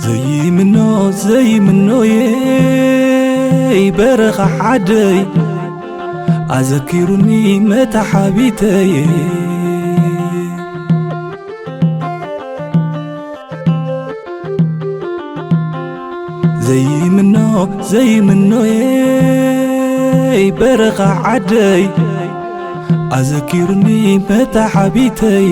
ዘይምኖ ዘይምኖየይ በረኻ ዓደይ ኣዘኪሩኒ መታሓቢተይ። ዘይምኖ ዘይምኖየይ በረኻ ዓደይ ኣዘኪሩኒ መታሓቢተይ።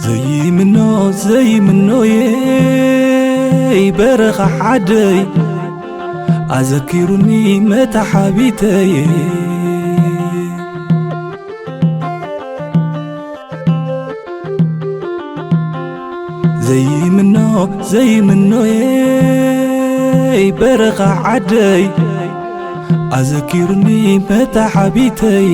ዘይምኖ ዘይምኖየይ በረኻ ዓደይ ኣዘኪሩኒ መታሓቢተይ። ዘይምኖ ዘይምኖየይ በረኻ ዓደይ ኣዘኪሩኒ መታሓቢተይ።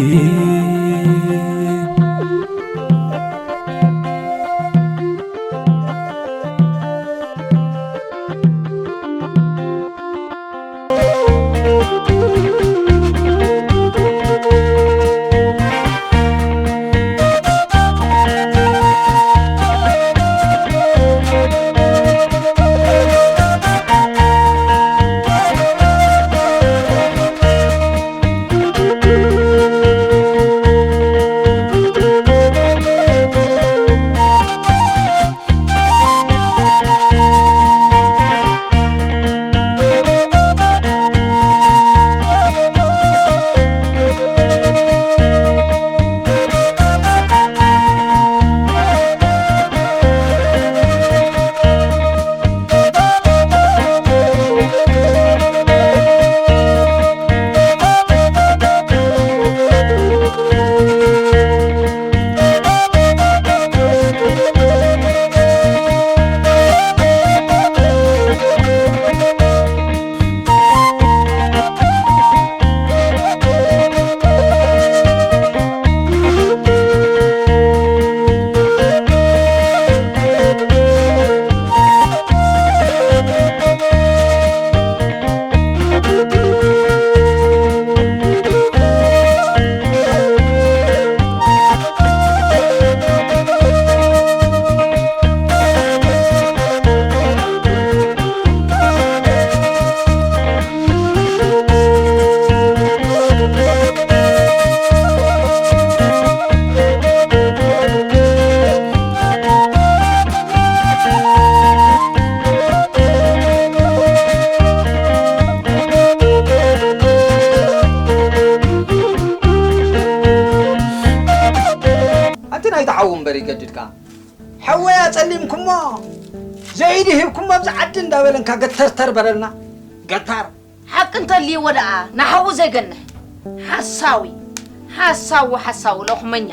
ኣቲ ናይቲ ሓዉ እምበር ይገድድካ። ሓወይ ኣጸሊምኩሞ፣ ዘይዲ ሂብኩሞ ኣብዚ ዓዲ እንዳበለንካ ገተርተር በለልና። ገታር። ሓቂ እንተልይዎ ደኣ ንሓዉ ዘይገንሕ። ሓሳዊ፣ ሓሳዊ፣ ሓሳዊ ሎኽመኛ።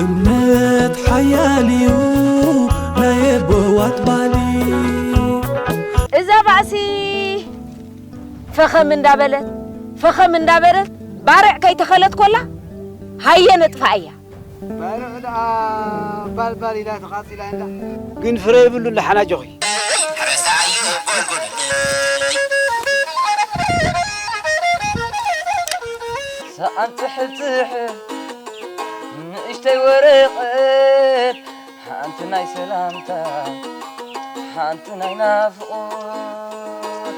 እምነት ሓያል እዩ ናይ ኣቦዋት ባሊ። እዛ ባእሲ ፈኸም እንዳበለት፣ ፈኸም እንዳበለት ባርዕ ከይተኸለት ኮላ ሃየ ነጥፍኣያ። ባርዕ ደኣ ባልባል ኢላ ተቓጺላ እንዳ። ግን ፍረ የብሉ ለሓናጆኺ። ሰኣን ትሕትሕ ንእሽተይ ወረቐት፣ ሓንቲ ናይ ሰላምታ፣ ሓንቲ ናይ ናፍቖት።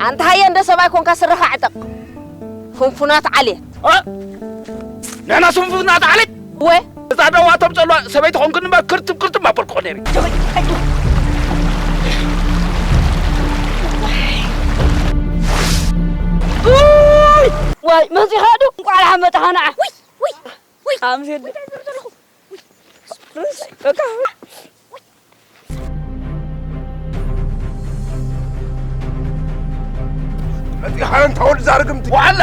ኣንታ ሃየ እንደ ሰብኣይ ኮንካ ስረኻ ዕጠቕ። ፍንፉናት ዓሌት። እ? ንሕና ስንፉናት ዓሌት? እወ። እዛ ደዋቶም ጸልዋ ሰበይቲ ኮንክኒ እምበር ክርትም ክርትም ኣበልኩ ነይረ። ዋይ፣ መጺኻ ዶ? እንቋዕ ደሓን መጻኻ ንዓ። ውይ፣ ውይ፣ ውይ። ኣምሴል። በቃ። መጺኻ እንታ ወዲ ዛርግምቲ ዋላ።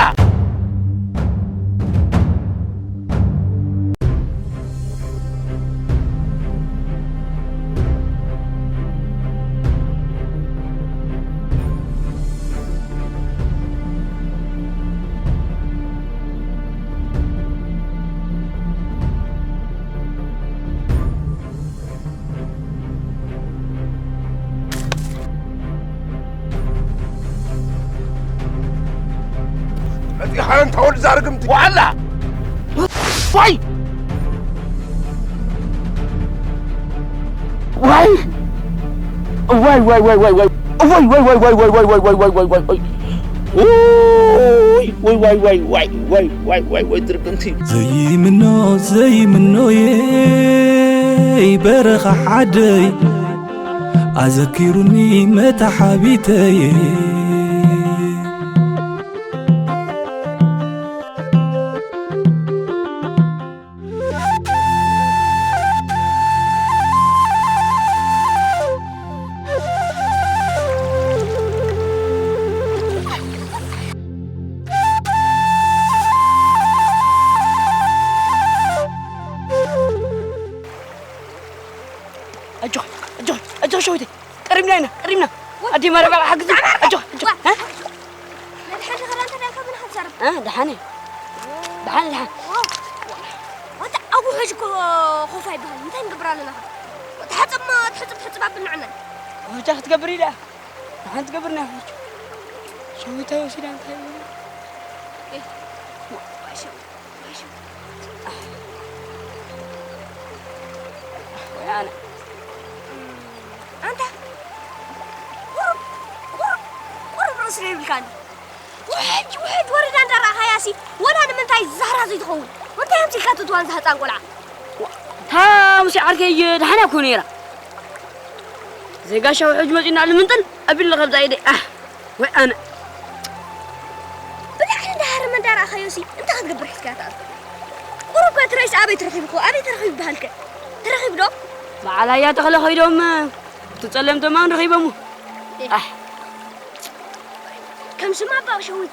ሓንቲ ወድ ዛርግምቲ ዋላ። ዋይ! ዋይ! ዋይ፣ ዋይ፣ ዋይ፣ ዋይ፣ ዋይ። ዋይ፣ ዋይ፣ ዋይ፣ ዋይ። ኡይ፣ ዋይ፣ ዋይ፣ ዋይ፣ ዋይ። ዘይምኖ፣ ዘይምኖ የይ በረኻ ሓደይ ኣዘኪሩኒ መታሓቢተይ። ኣጆኺ፣ ኣጆኺ፣ ኣጆኺ ሸዊተይ። ቀሪብና ኢና፣ ቀሪብና። ኣዲ መረባ ሓግዚ። ኣጆኺ፣ ኣጆኺ። እ? ነድሓን ሸኸላ እንተ ደኣ ካብ ምንኻ ትዛረብ? እ፣ ደሓን እየ። ደሓን፣ ደሓን። ዋው። ዋታ፣ ኣብኡ ሕጂ እኮ ኮፍ ኣይበሃል። እንታይ ንገብር ኣለና? ትሓጽብ እሞ፣ ትሕጽብ፣ ትሕጽብ ኣብልና። ኮፍ ክትገብር ኢላ። ደሓን ትገብርና ሕጂ። ሸዊታይ ወሲዳ እንታይ? እ፣ ዋይ፣ ሸው-፣ ዋይ፣ ሸው-፣ ወይ ኣነ። ኣንታ፣ ቁሩብ፣ ቁሩብ፣ ቁሩብ ርእሲ ዶ ይብልካኒ? ውሕጅ፣ ውሕጅ ወረዳ እንዳረኣኻያሲ፣ ወላ ንምንታይ ዛህራ ዘይትኸውን? እንታይ ኣምሲልካ ትትዋን እዛ ህፃን ቆልዓ? እታ ሙሴ ዓርከይ ደሓና እኮ ነይራ። ዘይጋሻ ውሕጅ መፂና ልምንጥል ኣቢልና ከምዛ ኢደ። ኣህ፣ ወይ ኣነ። ብላዕሊ እንዳሃረመ እንዳረኣኻዮሲ፣ እንታይ ክትገብር ሒዝካያ ትኣቱ? ቁሩብ ከ ትረይስ ኣበይ ትረኺብኩ? ኣበይ ተረኺቡ በሃልከ? ተረኺቡ ዶ? በዓል ኣያ ተኽለ ኸይዶም፣ እቲ ጸለምቲ ማን ረኺቦሙ? ኣሕ። ከም ሽማ ኣባኡ ሸዊት።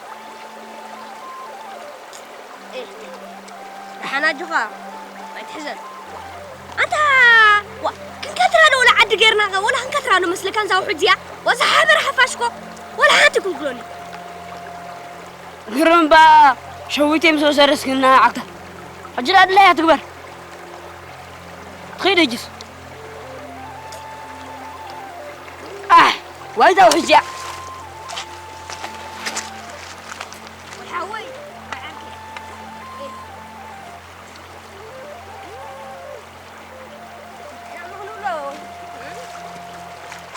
ኤ፣ ደሓን ኣጆኻ፣ ኣይትሕዘን። ኣንታ፣ ዋ፣ ክንከትራ ዶ ወላ ዓዲ ጌርና፣ ወላ ክንከትራ ዶ መስለካ፣ ንዛ ውሕጅ እዚኣ? ወዛ ሓበረ ሓፋሽ እኮ፣ ወላ ሓንቲ ክውግሎኒ። ግርም እባ፣ ሸዊተይ ምስ ወሰደስክና ዓክታ። ሕጂ ደኣ ድላያ ትግበር። ትኸይድ ሕጅስ። ኣሕ፣ ዋይታ ውሕጅ እያ። ሓወይ፣ ብዓልቲ።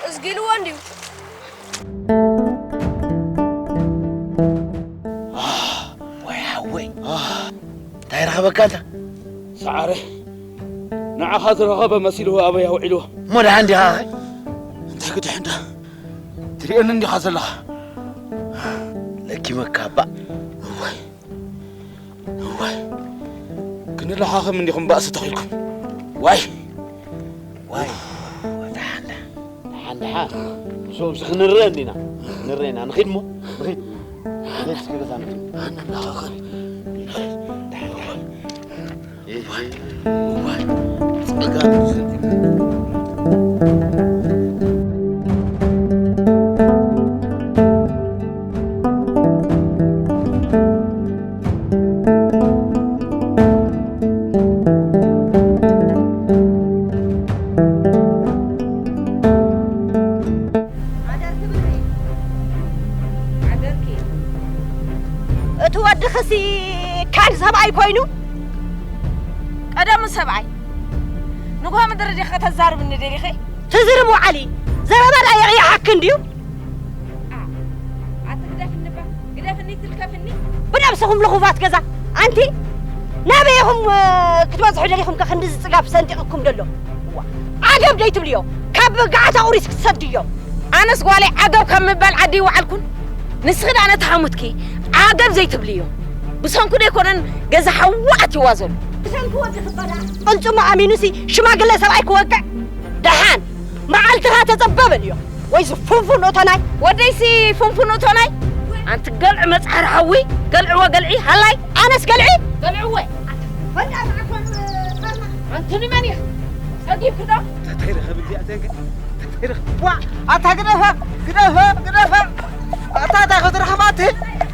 እዝጊ ኢልዎ እንድዩ። ኣህ፣ ወይ ሓወይ። ኣህ፣ እንታይ ረኸበካ ኣንታ? ሰዓረ፣ ንዓኻ ዝረኸበ መሲልዎ ኣበይ ኣውዒልዎ? እሞ ደሓን ዲኻ ኸ? እንታይ ክድሕን ዳ? ትርእየኒ እንዲኻ ዘለኻ? ለኪመካ እባ። እዋይ። እዋይ። ክንለኻኸም እንዲኹም ባእሲ ተኺልኩም። ዋይ። ዋይ። ደሓን፣ ደሓን። ደሓን፣ ደሓን። ምስኦምሲ ክንረአ እንዲና። ክንረአ ኢና። ንኺድ እሞ። ንኺድ። ንኺድ እስኪ ገዛ ንኺድ። ኣነ ኣለኻኸም። ደሓን፣ ደሓን። እዋይ። እዋይ። ጸጋ እቲ ወድኽሲ ካን ሰብኣይ ኮይኑ? ቀደሙ ሰብኣይ። ንግሆ ምድሪ ዲኺ ከተዛርብኒ ደሊኺ? ትዝርብ ውዓሊ። ዘረባ ደኣ የቕይሓኪ እንድዩ። ኣ፣ ኣቲ ግደፍኒ እባ፣ ግደፍኒ፣ ትልከፍኒ። ብነብስኹም ልኹባት ገዛ። ኣንቲ፣ ናበይ ኢኹም፣ እ፣ ክትበጽሑ ደሊኹም ከ ክንድዚ ጽጋብ ሰንጢቕኩም ደሎ? ዋ፣ ዓገብ ደይትብልዮ፣ ካብ ገዓት ኣቑሪስ ክትሰድዮ። ኣነስ ጓለይ ዓገብ ካብ ምባል ዓዲ ይወዓልኩን። ንስኺ ደኣ ነቲ ሓሙትኪ ዓገብ ዘይትብልዮ። ብሰንኩ ደይኮነን ገዛ ሓዊ ኣትይዋ ዘሎ። ብሰንኩ ወዲ ክበላ። ቅልጽሙ ኣሚኑሲ ሽማግለ ሰብኣይ ክወቅዕ። ደሓን መዓልትኻ ተጸበበልዮ። ወይ ዝፉንፉን ኦቶናይ። ወደይሲ ፉንፉን ኦቶናይ። ኣንቲ ገልዒ መጽሓሪ ሓዊ፣ ገልዕዎ ገልዒ ሃላይ። ኣነስ ገልዒ? ገልዕዎ። ኣንቲ ንመን ኢኻ? ጸጊብኪ ዶ? ተተይረኸብ እዚኣ ዘንገ። ዋ፣ ኣታ ግደፋ፣ ግደፋ፣ ግደፋ። ኣታ፣ ኣታ ክትረኽባ ኣቲ።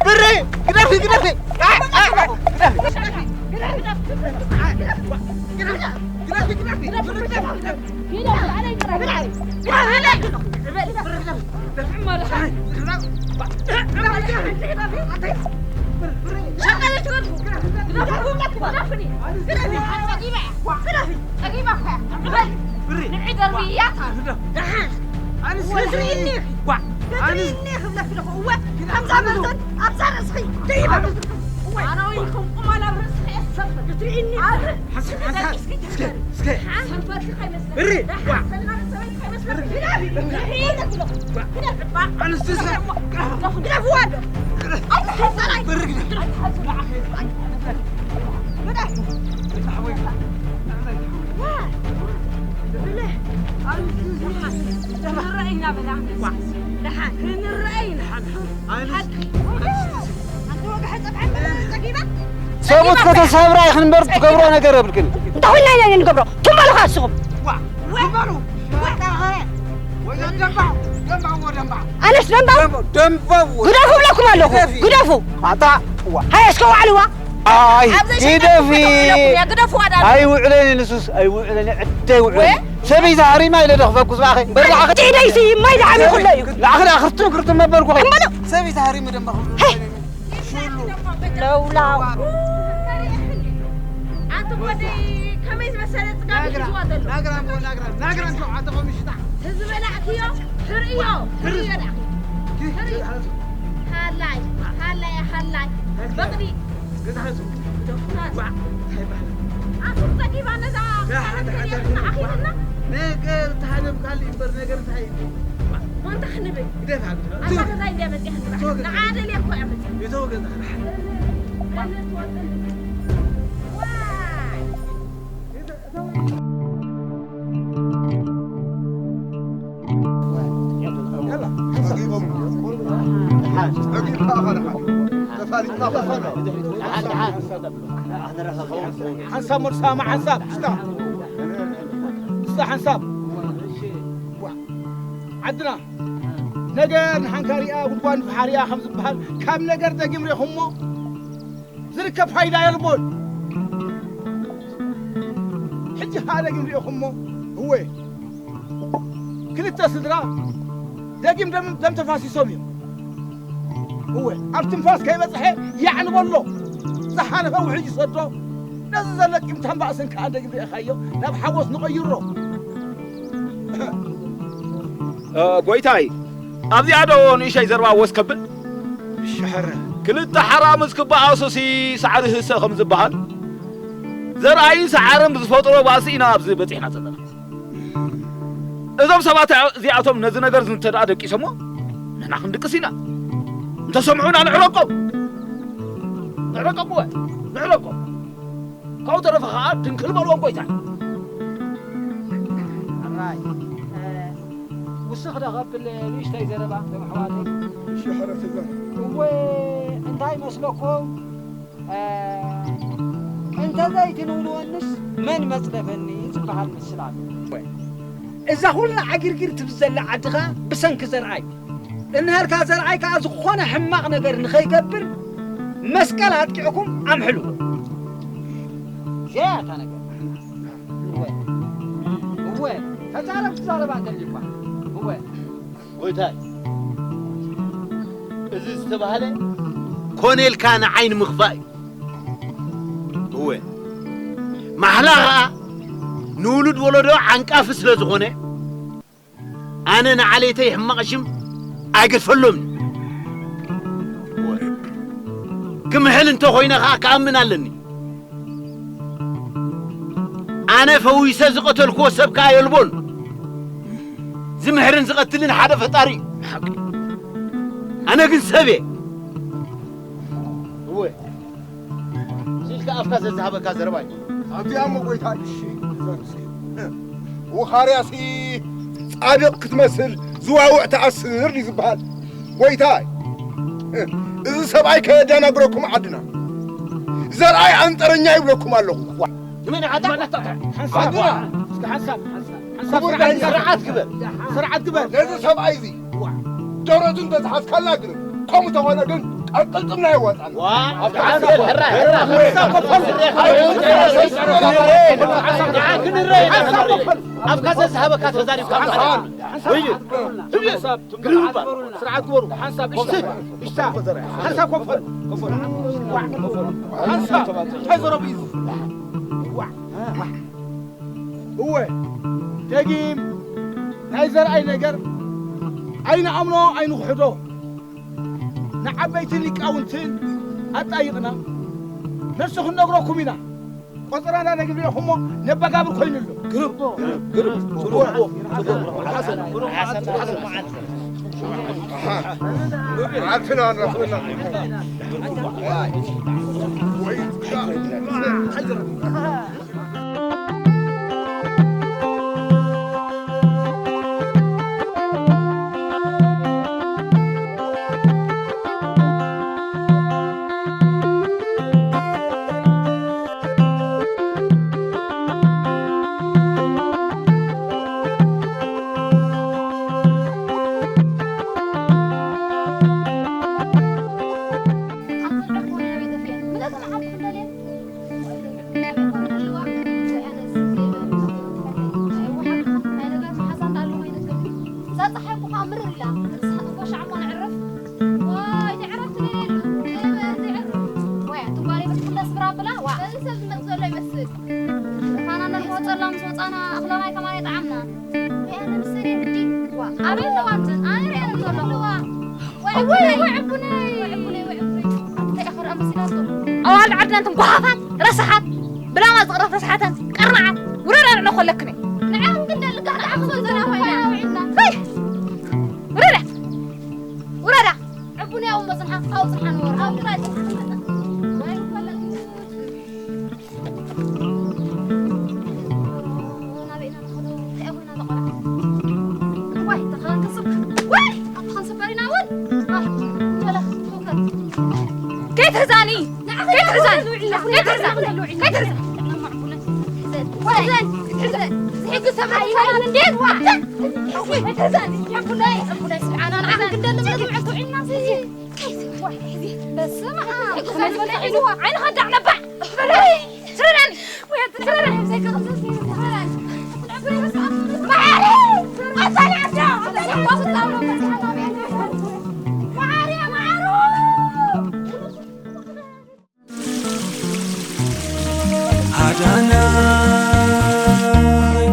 ብሪ፣ ግደፊ፣ ግደፊ። ኣ፣ ኣ፣ ኣ፣ ግደፊ። ግደፍኒ! ግደፊ! ጸጊበ እያ! ግደፊ! ጸጊበ እኮ እያ! በል! ንዒ ደርብያታ! ደሓን! ኣንስ ክትርእኒ ኢኺ! ዋ! ኣንስ ክትርእኒ ኢኺ ክብለኪ ኣለኹ! እወ! ከምዛ መርዘን ኣብዛ ርእስኺ ደይበ! እወ! ኣነ ወይንኩም ቁማል ኣብ ርእስኺ እየ ዝሰፍር! ክትርእኒ ኢኺ! ኣብ ሓንሳብ፣ ሓንሳብ! እስኪ እስከ፣ እስከ! ሓንሳብ በልኪ ከይመስለኪ! እሪ! ዋ! ደሓን! ሰልማን ሰበይቲ ከይመስለኪ! ግደፊ! ግደፊ! ዋ! ግደፊ! ኣንስ እስከ! ግደፍዋ ኣሎ! ኣይትሓዘናይ! እሪ! ግደፊ! ኣይትሓዘናይ! ክንረአ ኢና በላ። ደሓን ክንረአ ኢና። ሓቂ። ኣንቲ ወግሐ ጸብሐ ጸጊባ? ሰብኡት ከተሳብራ ኢኽን እምበር ትገብሮ ነገር የብልክን። እንታይ ኮይና ኢና ንገብሮ? ትም በሉ ኸዓ ንስኹም። ኣነስ ደንባ? ግደፉ እብለኩም ኣለኹ። ግደፉ። ኣታ። ሃየ እስከ ዋዕልዋ። ኣይ፣ ኣብ ዘይሸፈነ ግደፊ። ክተውዕለኩም እያ፣ ግደፍዋ ዳኣ። ኣይውዕለን ንሱስ፣ ኣይውዕለን፣ ዕደ ኣይውዕለን። ወይ? ሰበይ ዝሃሪማ ኢለ ደኽፈኩስ ብኣኸ። በርዳኸ። ዕደ ኢደይሲ ማይ ደሓን ይኹሎ እዩ። ንኣኽል ኣኽርትም ክርትም መበልኩ። እምበሉ። ሰበይ ዝሃሪማ ደማ ክብሉ። ሄይ። ለውላው። ኣንቲ ወደይ ከመይ ዝመሰለ ጽጋብ ሒዝዋ ዘሎ? ናግራ፣ ናግራ፣ ናግራ፣ ናግራ፣ ኣንተ ቆምሽታ። ዝበላዕክዮ ሕርእዮ፣ ሕርእዮ ደኣ። ሕርእዮ። ሃላይ፣ ሃላይ፣ ሃላይ። በቕሊ። ግዝሓቱ። ደፉራት። ዋዕ፣ እንታይ ባህላ? ኣቱም ጸጊባ ነዛ ደሓን፣ ደሓን፣ ደሓን። ንዓኺ ኢልና? ነገር ተሃደም ካልእ እምበር ነገር እንታይ እዩ? ወንታ ክንብል። ግደፍ፣ ግደፍ። ኣታ ገዛይ እንድያ መጺኣ ንብላ። ንዓ ደልየ እኮ እያ መጺኣ። የተወ ገዛ። ዋይ። ሓንሳብ ሞድ ሳማ ሓንሳብ፣ እስታ። እስታ ሓንሳብ። ዓድና ነገር ንሓንካሪኣ ጉድጓድ ንፍሓሪኣ ከም ዝበሃል፣ ካብ ነገር ደጊም ርኢኹሞ ዝርከብ ፋይዳ የልቦን። ሕጂ ሃደግ ንሪኦኹሞ፣ እወ፣ ክልተ ስድራ ደጊም ደም፣ ደም ተፋሲሶም እዮም። እወ፣ ኣብ ትንፋስ ከይበጽሐ ያዕ ንበሎ። ዝሓለፈ ውሕጅ ይሰዶ። ነዚ ዘሎ ቂምታን ባእስን ከኣ ደጊም ርኢኻዮ፣ ናብ ሓጎስ ንቐይሮ። እ፣ ጎይታይ፣ ኣብዚኣ ዶ ንእሽተይ ዘረባ ወስ ከብል? እሺ፣ ሕረ። ክልተ ሓራ ምስ ክበኣሱሲ ሳዕሪ ህሰ ከም ዝበሃል፣ ዘርኣይን ሰዓርን ብዝፈጥሮ ባእሲ ኢና ኣብዚ በጺሕና ዘለና። እዞም ሰባት እዚኣቶም ነዚ ነገር እዚ እንተ ደኣ ደቂሶሞ፣ ንሕና ክንድቅስ ኢና። እንተሰምዑና ንዕረቆም። ንዕረቆም እወ፣ ንዕረቆም። ካብኡ ተረፈ ኸዓ ድንክል በልዎም ጎይታይ። ሕራይ፣ እ፣ ውስኽ ዶ ከብል ንእሽተይ ዘረባ፣ እዞም ኣሕዋተይ? እሺ፣ ሕረ ትዛረብ። እወ፣ እንታይ መስለኩም? እ፣ እንተዘይትንውንወንስ መን መጽደፈኒ ዝበሃል ምስል ኣሎ። እዛ ኩላ ዓጊርጊር ትብል ዘላ ዓድኻ ብሰንኪ ዘርኣይ። እንሃልካ ዘርኣይ ከኣ ዝኾነ ሕማቕ ነገር ንኸይገብር መስቀል ኣጥቂዕኩም ኣምሕሉ። እዚኣ እያ እታ ነገር። እወ፣ እወ፣ ተዛረብ፣ ትዛረብ ኣንተ ልጅ እኳ። እወ። ጎይታይ፣ እዚ ዝተባህለ ኮነ ኢልካ ንዓይ ንምኽፋእ እዩ። እወ፣ ማሕላ ኸኣ ንውሉድ ወለዶ ዓንቃፊ ስለ ዝኾነ፣ ኣነ ንዓሌተይ ሕማቕ ሽም ኣይገድፈሎምን። ክምሕል እንተ ኾይነ ኸኣ ክኣምን ኣለኒ። ኣነ ፈዊሰ ዝቐተልክዎ ሰብ ከኣ የልቦን። ዝምሕርን ዝቐትልን ሓደ ፈጣሪ እዩ። ሓቂ። ኣነ ግን ሰብ እየ። እወ። ኢልካ ኣፍካ ዘዝሃበካ ዘረባ እዩ። ኣብዚኣ እሞ ጎይታ፣ እሺ፣ እዘን እስኪ። ውኻርያሲ ጻድቕ ክትመስል ዝዋውዕ ትኣስር ድዩ ዝበሃል? ጎይታይ፣ እዚ ሰብኣይ ከየደናግረኩም ዓድና። ዘርኣይ ኣንጠረኛ ይብለኩም ኣለኹ። ንመን ኢኻ? ሓንሳብ፣ ዓድና። እስኪ ሓንሳብ፣ ሓንሳብ፣ ሓንሳብ ክቡር ስርዓት ዳኛ። ስርዓት ግበር። ስርዓት ግበር። ነዚ ሰብኣይ እዚ ደረቱ እንተዝሓዝካልና ግን፣ ከምኡ ተኾነ ግን ቀጥቅጥና የዋጣና። ዋ፣ ኣብ ሓንሳብ፣ ሕራ፣ ሕራ፣ ሕራ፣ ክንረአ ኢና። ኣፍካ ዘዝሃበካ ተዛሪብካ። ሓንሳብ፣ ሓንሳብ፣ ወይኔ። ሓንሳብ፣ ግርም በል። ስርዓት ግበሩ። ሓንሳብ፣ እሽታ፣ እሽታ፣ ሓንሳብ ኮፈል፣ ኮፈል። ሓንሳብ፣ እንታይ ዘረቡ እዩ? እወ፣ ደጊም ናይ ዘርኣይ ነገር ኣይንኣምኖ ኣይንኽሕዶ። ንዓበይትን ሊቃውንትን ኣጣይቕና መልሲ ክንነግረኩም ኢና። ቆጸራና ነግብሬኹሞ ነባጋብር ኮይኑ ኣሎ። ግርም፣ ግርም፣ ግርም። ጽቡቕ፣ ጽቡቕ። ሓሰን፣ ሓሰን፣ ሓሰን። መዓልትና ንረኽበና። ኣዋልድ ዓድና እንትን ጓሃፋት፣ ረሳሓት፣ ብላማ ዝቕረፍ ረሳሓተን፣ ቀርናዓት፣ ውረዳ ንዕነ ኮለክነ። ንዕን ግን ደልካ ንዓኹም ዘለና ኮይና ውዒልና። ሄይ! ውረዳ! ውረዳ! ዕቡን ያው መጽንሓ፣ ኣውጽሓ ንወርዳ። ኣውራጅ። ወይ ኮለክ። ከይትሕዛኒ! ከይትሕዛኒ! ከይትሕዛኒ! ከይትሕዛኒ! በስመ ኣብ። ዓይንኻ ዳዕ ነባዕ። ስረረኒ። ስረረኒ። መዓሪ! ኣታኒ ዓዳ! ኣታኒ ዓዳ! መዓሪ! መዓሪ! ሃዳናይ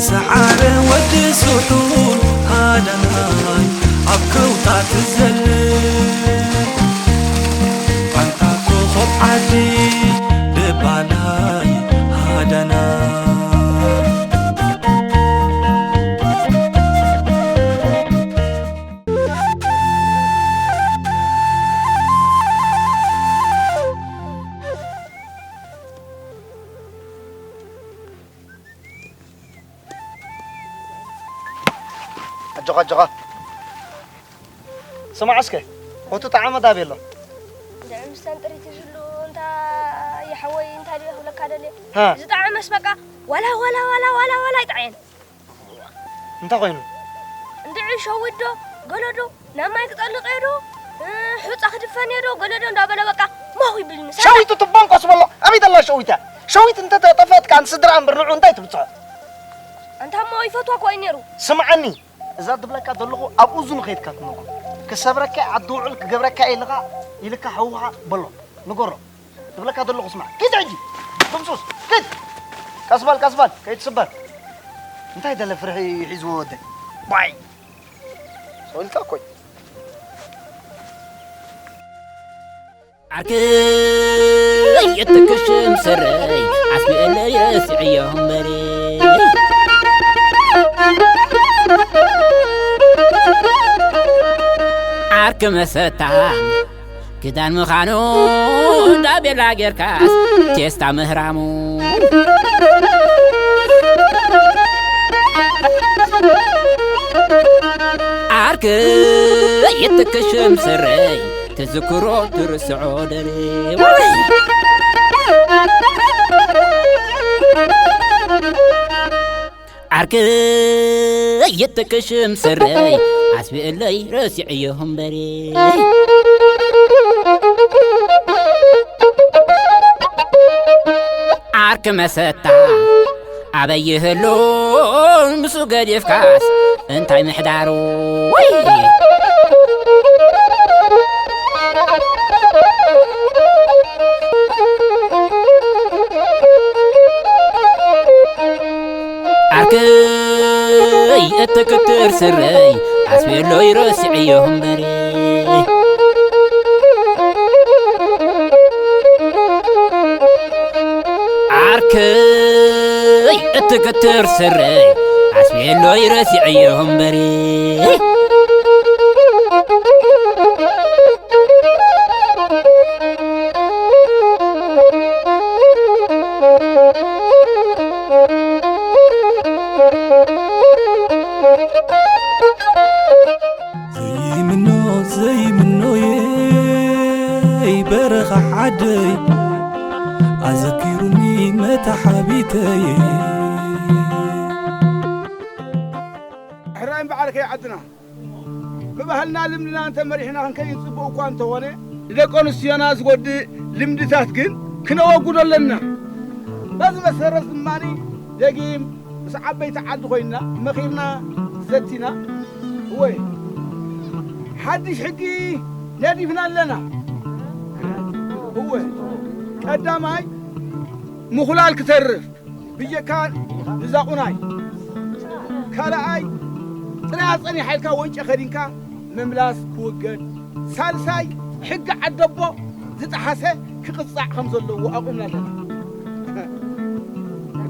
ሰዓረ ወዲ ስሑል ሃዳናይ ኣብ ከውታ ትዘል ኣንታ ኮኾብ ዓዲ ደባናይ ሃዳናይ ኣጆኻ ኣጆኻ። ስማዕ እስከ፣ ሆቱ ጣዕመ ዳብ የሎ። እንድዒ ምስተን ጥሪት ይዝሉ እንታ ይሓወይ እንታይ ድየ ክብለካ ደልየ። ሃ። ዝጣዕመስ በቃ ዋላ ዋላ ዋላ ዋላ ዋላ ኣይጥዓየን። እንታይ ኮይኑ? እንድዒ ሸዊት ዶ ገለ ዶ ናብ ማይ ክጠልቕ እየ ዶ፣ እ፣ ሑጻ ክድፈን እየ ዶ ገለ ዶ እንዳበለ በቃ ሞኽ ይብልኒ። ሰላም። ሸዊት ትቦንቆስ በሎ። ኣበይ ደላ ሸዊት እያ? ሸዊት እንተ ተጠፈአት ከኣ ንስድራ እምበር ንዑ እንታይ ትብጽሖ? ኣንታ እሞ ይፈትዋ እኮ እዩ ነይሩ። ስምዓኒ፣ እዛ ትብለካ ዘለኹ ኣብ እዝኑ ከይድካ ትነግሮ። ክሰብረካ እየ፣ ዓዲ ውዕል ክገብረካ እየ ኢልካ፣ ኢልካ ሓውኻ በሎ። ንገሮ። ትብለካ ዘለኹ ስማዕ። ኪድ ሕጂ። ትምሱስ። ኪድ። ቀስ በል፣ ቀስ በል። ከይትስበር። እንታይ ደለ ፍርሒ ሒዝዎ ወደይ? ባይ። ሰው ኢልካ እኮ እዩ። ዓርከይ የትክሽም ስረይ ዓስቢ እለይ ረሲዐዮ እምበሪ። ዓርኪ መሰታ ክዳን ምዃኑ እንዳ ቤላ ጌርካስ ቴስታ ምህራሙ። ዓርከይ የትክሽም ስረይ ትዝክሮ ትርስዖ ደሬ። ዓርከይ የትክሽም ስረይ ዓስቢ እለይ ረሲዐዮ እምበሪ። ዓርኪ መሰታ ኣበይ ይህሉ ኦ፣ ምስ ገዲፍካስ እንታይ ምሕዳሩ? ወይ! ዓርከይ፣ እቲ ክትር ስረይ ኣስቤሎይ ረሲዐዮ እምበሪ። ዓርከይ፣ እቲ ክትር ስረይ ኣስቤሎይ ረሲዐዮ እምበሪ። ዘይምኖ ዘይምኖየይ በረኻ ዓደይ ኣዘኪሩኒ መታሓቢተይ። ሕራይ እምበኣርከ ዓድና ብባህልና ልምድና እንተመሪሕና ክንከይድ ጽቡቕ እኳ እንተኾነ፣ ንደቂ ኣንስትዮና ዝጎድእ ልምድታት ግን ክነወግዶ ኣለና። በዚ መሰረት ድማ ደጊም ምስ ዓበይቲ ዓዲ ኮይንና መኺርና ዘቲና፣ እወ፣ ሓድሽ ሕጊ ነዲፍና ኣለና። እወ፣ ቀዳማይ ምኹላል ክተርፍ ብጀካ ንዛቑናይ፣ ካልኣይ ጥራይ ኣጸኒሓ ኢልካ ወንጨ ከዲንካ ምምላስ ክውገድ፣ ሳልሳይ ሕጊ ዓደቦ ዝጠሓሰ ክቕጻዕ ከም ዘለዎ ኣቑምና ኣለና።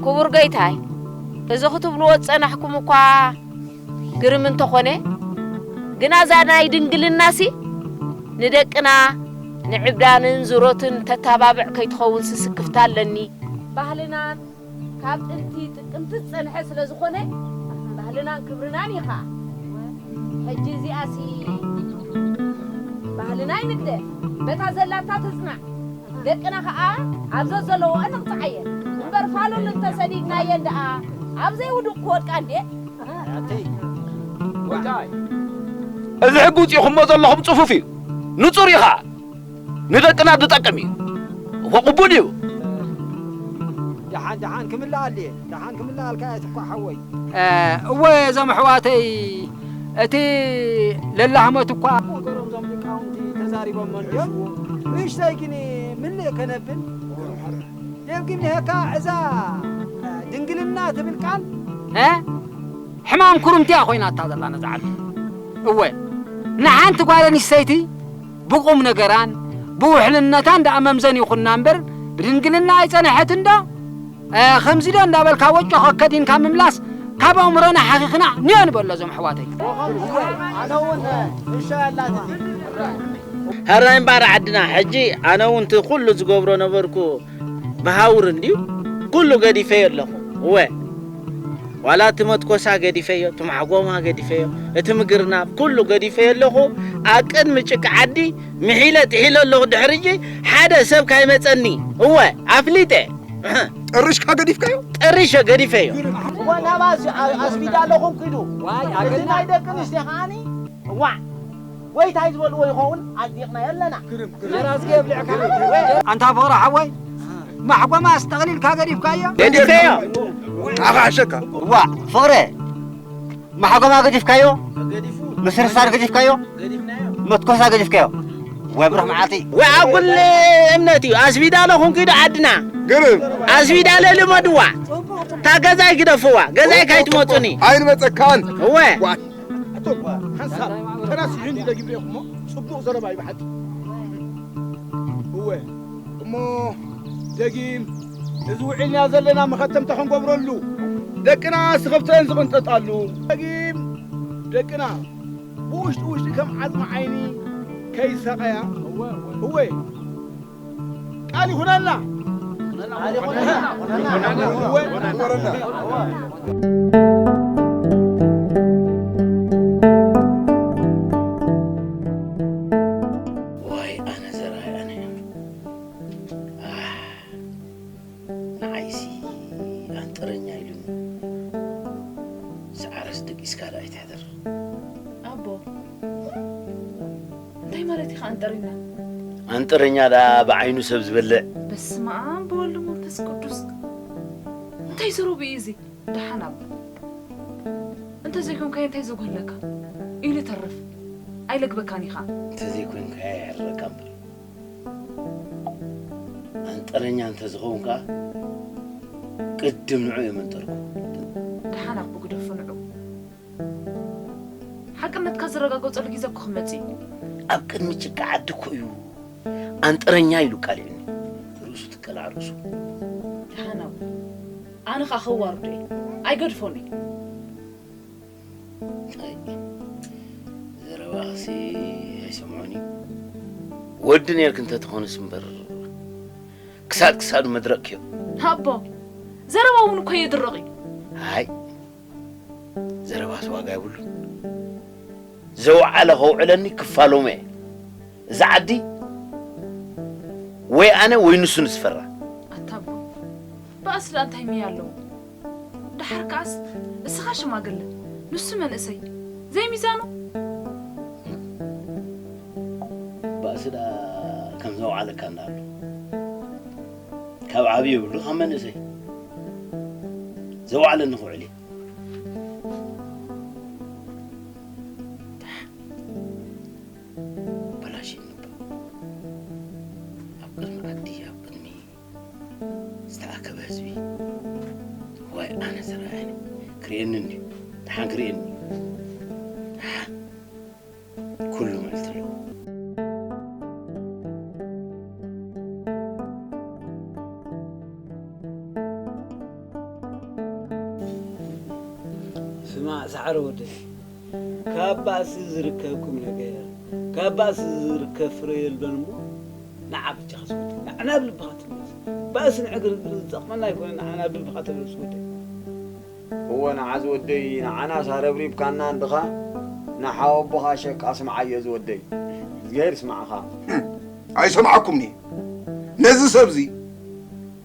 ክቡር ገይታይ፣ እዚ ክትብልዎ ዝጸናሕኩም እኳ ግርም እንተኾነ፣ ግና እዛ ናይ ድንግልናሲ ንደቅና ንዕብዳንን ዙሮትን ተተባብዕ ከይትኸውን ስስክፍታ ኣለኒ። ባህልናን ካብ ጥንቲ ጥቅምቲ ዝጸንሐ ስለ ዝኾነ፣ ባህልናን ክብርናን እዩ ኸኣ። ሕጂ እዚኣሲ ባህልና ይንግደ፣ በታ ዘላታ ትጽናዕ። ደቅና ኸኣ ኣብ ዘዘለዎ እንቕጽዓየን እምበር፣ ፋሉል እንተሰዲድናየን ደኣ ኣብ ዘይውዱቕ ክወድቃ እንዴ? ኣተይ፣ ጎይታይ። እዚ ሕጊ ውጺእኹሞ ዘለኹም ጽፉፍ እዩ፣ ንጹር እዩ ኸኣ። ንደቅና ዝጠቅም እዩ። እወ፣ ቅቡል እዩ። ደሓን፣ ደሓን ክምልኣሉ እየ። ደሓን ክምልኣልካ እየ፣ ትኳዕ ሓወይ። እ፣ እወ፣ እዞም ኣሕዋተይ፣ እቲ ለላህመት እኳ ነገሮም እዞም ሊቃውንቲ ተዛሪቦሞ እንድዮም። ንእሽተይ ግን ምልእ ከነብል። ደጊም ንሄካ እዛ ድንግልና ትብል ቃል፣ እ፣ ሕማም ኩርምቲ እያ ኮይናታ ዘላ ነዛ ዓዲ። እወ፣ ንሓንቲ ጓል ኣንስተይቲ ብቁም ነገራን ብውሕልነታን ደኣ መምዘኒ ይኹና እምበር፣ ብድንግልና ኣይጸንሐትን ዶ? እ፣ ከምዚ ዶ እንዳበልካ ወጮ ከከዲንካ ምምላስ ካብ ኣእምሮና ሓኺኽና ንዮ ንበሎ እዞም ኣሕዋተይ። ኣነ እውን እሻ ያላት። ሕራይ እምበኣር ዓድና፣ ሕጂ ኣነ እውን እቲ ኩሉ ዝገብሮ ነበርኩ ብሃውር እንድዩ፣ ኩሉ ገዲፈዮ ኣለኹ። እወ፣ ዋላ እቲ መትኮሳ ገዲፈዮ፣ እቲ ማሕጎማ ገዲፈዮ፣ እቲ ምግርናብ ኩሉ ገዲፈዮ ኣለኹ። ኣብ ቅድሚ ጭቃ ዓዲ ምሒለ ጥሒለ ኣለኹ። ድሕሪ ሕጂ ሓደ ሰብ ካይመጸኒ፣ እወ፣ ኣፍሊጠ። ጥርሽካ ገዲፍካዮ? ጥርሸ ገዲፈዮ። እወ፣ ናባዚ ኣ-፣ ኣስቢዳ ኣለኹም ኪዱ። ዋይ፣ እቲ ኣገና። ናይ ደቂ ኣንስትዮ ከዓኒ፣ እዋዕ፣ ጎይታይ ዝበልዎ ይኸውን፣ ኣጽዲቕናዮ ኣለና። ጀራዝጊ የብልዕካ። ኣንታ ፍቕሪ ሓወይ፣ ማሕጎማ ኣስጠቕሊልካ ገዲፍካዮ? ገዲፈዮ። ኣኻ ሓሸካ። እዋዕ፣ ፍቕረ፣ ማሕጎማ ገዲፍካዮ? ምስርሳር ገዲፍካዮ? መትኮሳ ገዲፍካዮ? ወይ ብሩኽ መዓልቲ። ወይ ኣጉል እምነት እዩ። ኣስቢዳ ኣለኹም ኪዱ ዓድና። ግርም። ኣስቢዳ ለልመድዋ። እታ ገዛይ ግደፍዋ። ገዛይ ካይትመጹኒ። ኣይንመጸካን። እወ። ዋ። ኣቶ፣ ሓንሳብ ተራሲሑ እንዲ ደጊም ርኤኹሞ፣ ጽቡቕ ዘረባ እዩ ብሓቂ። እወ፣ እሞ ደጊም፣ እዚ ውዒልና ዘለና መኸተምታ ክንገብረሉ፣ ደቅና ስኽፍተን ዝቕንጠጣሉ፣ ደጊም፣ ደቅና ብውሽጢ ውሽጢ ከም ዓጽሚ ዓይኒ ከይሳቐያ፣ እወ፣ ቃል ይኹነና። ቃል ይኹነና። እወ። ዋይ ኣነ ዘርኣይ ኣነ። ኣህ፣ ንዓይሲ ኣንጥረኛ ኢሉኒ። ሰዓረስ ደቂስካ ደኣ ኣይትሕደር። ኣቦ፣ እንታይ ማለት ኢኻ ኣንጥረኛ? ኣንጥረኛ ደኣ ብዓይኑ ሰብ ዝበልዕ። በስመ ኣብ ብወልድ መንፈስ ቅዱስ። እንታይ ዘረባ እዩ እዚ? ደሓን ኣቦ። እንተዘይኮንካዮ እንታይ ዘጉህለካ? ኢሉ ተርፍ። ኣይለግበካን ኢኻ። እንተዘይኮንካዮ የዕርረካ እምበር። ኣንጠረኛ እንተዝኸውን ከኣ ቅድም ንዑ እየ መንጠርኩ። ደሓን ኣቦ ግደፎ ንዑ። ሓቅነትካ ዝረጋገጸሉ ግዜ እኮ ክመጽእ እዩ። ኣብ ቅድሚ ጭቃ ዓዲ እኮ እዩ ኣንጠረኛ ኢሉ ቃሊዕኒ። ርእሱ ትቀላዕ ርእሱ። ደሓን ኣቦ። ኣነ ኸኣ ከዋርዶ እየ። ኣይገድፎን እየ። ኣይ፣ ዘረባኸሲ ኣይሰምዖን እዩ። ወዲ ነርክ እንተትኾንስ እምበር ክሳድ ክሳዱ መድረቕ ክዮ። ኣቦ፣ ዘረባ እውን እኮ የድርቕ እዩ። ኣይ፣ ዘረባስ ዋጋ የብሉን። ዘውዓለ ከውዕለኒ ክፋሎሞ እየ። እዛ ዓዲ ወይ ኣነ ወይ ንሱ ንስፈራ። ኣታ ኣቦ፣ ባእሲ ደኣ እንታይ ሚያ ኣለዎ? ደሓር ከኣስ እስኻ ሽማግለ፣ ንሱ መንእሰይ። ዘይሚዛኑ? ባእሲ ደኣ ከም ዘውዓለካ እንዳ ኣሎ። ካብ ዓብዪ የብሉ፣ ካብ መንእሰይ። ዘውዓለኒ ክውዕል እየ። በላሽ እንባ ኣብ ቅድሚ ዓዲ፣ ኣብ ቅድሚ ዝተኣከበ ህዝቢ። ዋይ፣ ኣነ ዝረኣየኒ ክርእየኒ እንድዩ። ደሓን ክርእየኒ። ደሓን። ኩሉ መልቲ ኣለዎ። ስማዕ፣ ሳዕረ ወደይ፣ ካብ ባእሲ ዝርከብ ቁም ነገር፣ ካብ ባእሲ ዝርከብ ፍረ የልቦን እሞ፣ ንዓ ብጃኻ ዝወደይ፣ ንዓ ናብ ልብኻ ትምለስ። ባእሲ ንዕግርግር ዝጠቕመና ኣይኮነን፣ ንዓ ናብ ልብኻ ተመለስ ወደይ። እወ፣ ንዓ ዝወደይ፣ ንዓናስ ኣረብሪብካና እንድኻ፣ ንሓወቦኻ ሸቃ ስምዓዮ ዝወደይ። እግዚኣብሔር ይስማዕኻ። ኣይሰምዓኩምኒ። ነዚ ሰብዚ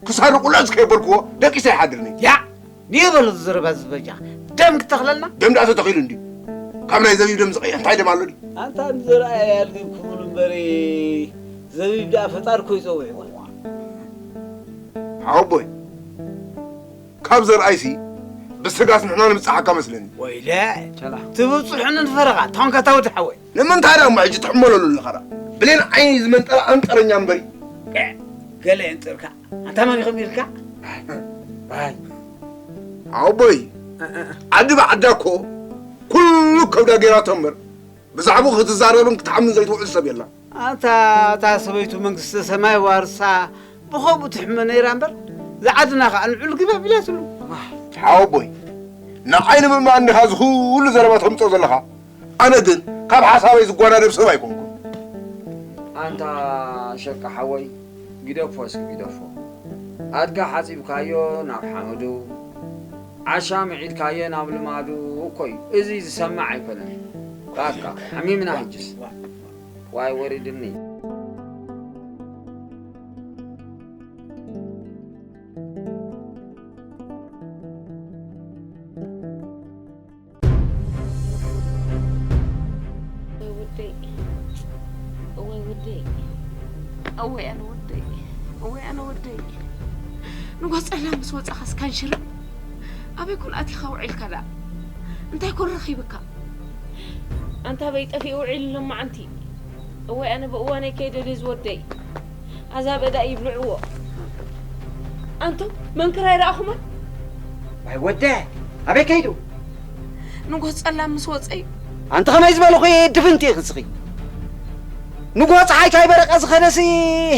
ክሳዱ ቁልዕስ ከየበልክዎ ደቂሰ ኣይሓድርኒ። ያ! ንየ በሎ ዘረባ ዝበጃ። ደም ክተኽለልና? ደም ደኣ ተተኺሉ እንድዩ። ካብ ናይ ዘቢብ ደም ዝቐይሕ እንታይ ደም ኣሎ ድዩ? ኣንታ ንዘርኣይ ኣልጊብኩምሉ እምበሪ፣ ዘቢብ ደኣ ፈጣሪ እኮ እዩ ጸዊዕዋ። ሓወቦይ፣ ካብ ዘርኣይሲ ብስጋስ ንሕና ንምጻሓካ መስለኒ። ወይለ፣ ቸላ። ትብጽሑኒ ንፈረኻ፣ ታንካ ታወዲ ሓወይ። ንምንታይ ደኣ እሞ ሕጂ ትሕመለሉ ኣለኻ ደኣ? ብሌን ዓይኒ ዝመንጠረ ኣንጠረኛ እምበሪ። ገ-፣ ገለ የንጥርካ። ኣንታ መን ኢኹም ኢልካ? ኣይ። ኣቦይ፣ እ፣ እ፣ እ። ዓዲ ብዓዳ እኮ ኩሉ ከብዳ ገይራቶ እምበር፣ ብዛዕባኡ ክትዛረብን ክትሓምን ዘይትውዕል ሰብ የላን። ኣታ፣ እታ ሰበይቱ መንግስተ ሰማይ ዋርሳ ብኸምኡ ትሕመ ነይራ እምበር፣ ዝዓድና ኸኣ ንዑል ግበብ ኢላትሉ። ሓወቦይ፣ ንዓይ ንምእማን እንዲኻ እዚ ኩሉ ዘረባ ተምጽኦ ዘለኻ? ኣነ ግን ካብ ሓሳበይ ዝጓዳደብ ሰብ ኣይኮንኩን። ኣንታ ሸቃ ሓወይ፣ ግደፎ እስኪ ግደፎ። ኣድካ ሓጺብካዮ ናብ ሓመዱ፣ ዓሻ ምዒድካዮ ናብ ልማዱ እኮ እዩ። እዚ ዝሰማዕ ኣይኮነን። በቃ፣ ሓሚምና ሕጅስ። ዋይ ወሪድኒ። እወይ ወደይ፣ እወይ ወደይ፣ እወይ ኣነ ወደይ፣ እወይ ኣነ ወደይ። ንጓስ ጸላም ምስ ወጻኻስ ካንሽራ ኣበይ ኩን ኣቲኻ ውዒልካ ደኣ? እንታይ ኮን ረኺብካ? ኣንታ በይ ጠፊኡ ውዒሉ ሎማዓንቲ። እወይ ኣነ ብእዋነይ ከይደ ድዩ ዝወደይ? ኣዛ በዳ ይብልዕዎ። ኣንቱም መንክር ኣይረኣኹሞን? ዋይ ወደ፣ ኣበይ ከይዱ? ንጎስ ጸላም ምስ ወጸ እዩ። ኣንቲ ከመይ ዝበልኹ ድፍንቲ ኢኺ ንስኺ? ንጎ ጸሓይ ካይበረቐ ዝኸደሲ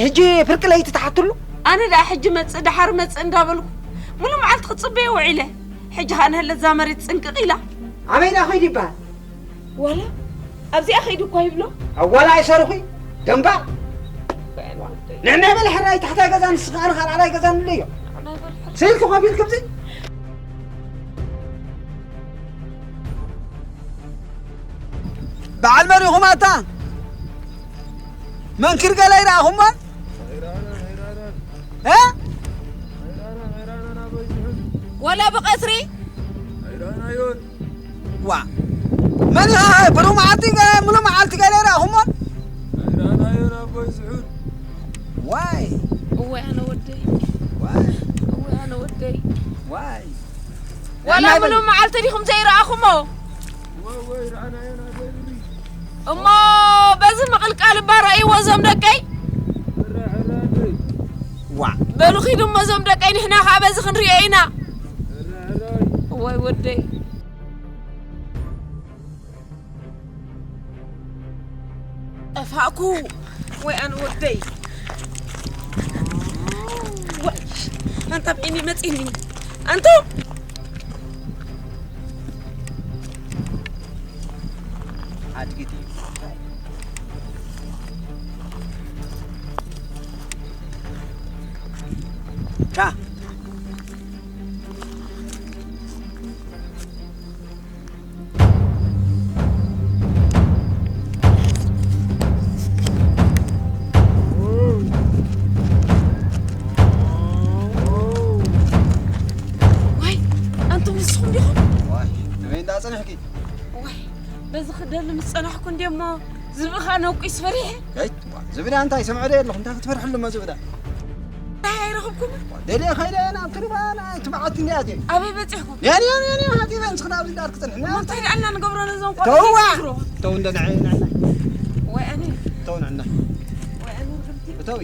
ሕጂ ፍርቂ ለይቲ ትሓትሉ? ኣነ ደኣ ሕጂ መጽእ ደሓር መጽእ እንዳበልኩ ሙሉ መዓልቲ ክጽበዮ ውዒለ። ሕጂ ኸኣ ንህለት እዛ መሬት ጽንቅቕ ኢላ። ኣበይ ደኣ ኸይዱ ይበሃል? ዋላ ኣብዚኣ ኸይዱ እኳ ይብሎ። ኣዋላ ኣይሰርኹ ደንባ። ንዕና በል ሕራይ ታሕታይ ገዛ ንስኻ ኣነ ኻልኣላይ ገዛ ንለዮ። ስኢልኪ ኮፍ ኢልኪ ኣብዚ። በዓል መን ኢኹም ኣታ? መንክር ገለ ይረኣኹሞን? እ? ወላ ብቐትሪ? ኣይረኣናዮን። ዋ። መን ኢኻ? ብሩህ መዓልቲ ገ-፣ ምሉእ መዓልቲ ገለ ይረኣኹሞን? ኣይረኣናዮን ኣቦይ ስሑል። ዋይ። እወይ ኣነ ወደይ። ዋይ። እወይ ኣነ ወደይ። ዋይ። ዋላ ምሉእ መዓልቲ ዲኹም ዘይረኣኹሞ? እሞ በዚ ምቕልቃል እባ ረእይዎ እዞም ደቀይ። ዋ፣ በሉ ኺዱ እሞ እዞም ደቀይ፣ ንሕና ኸዓ በዚ ክንሪኦ ኢና። ወይ ወደይ። ጠፋእኩ። ወይ ኣነ ወደይ። ወይ ኣንታ ብዒኒ መጺኒ። ኣንታ ኣድጊት እዩ። ቻ። ዋይ፣ ኣንቱም ንስኹም ዲኹም? ዋይ፣ ኣበይ እንዳጸንሕኪ? ዋይ፣ በዚ ክደሊ ምስ ጸናሕኩ እንድየ እሞ ዝብኢ ኸኣ ነውቂስ ፈሪሐ። ኣይ፣ ዝብዳ እንታይ ሰምዐ ዶ የለኹ? እንታይ ክትፈርሕሉ እሞ ዝብዳ? እንታይ ኣይረኽብኩምን? ደልየ ኸይደ ናብ ክሪባ ናይ ትብዓት እንድያ እትየ። ኣበይ በጺሕኩም? ያኒ፣ ያኒ፣ ያኒ፣ ሃጢበ ንስኽና ኣብዚ እንዳር ክጽንሕና። እሞ እንታይ ደኣልና ንገብሮ ነዞም ቆልዑ ተውዋ! ዘይትዝርዎ? ተው እንደ ንዐ-፣ ንዐ-፣ ንዐ-፣ ወይ ኣነ። ተው ንዐና። ወይ ኣነ ርግምቲ። እተዊ።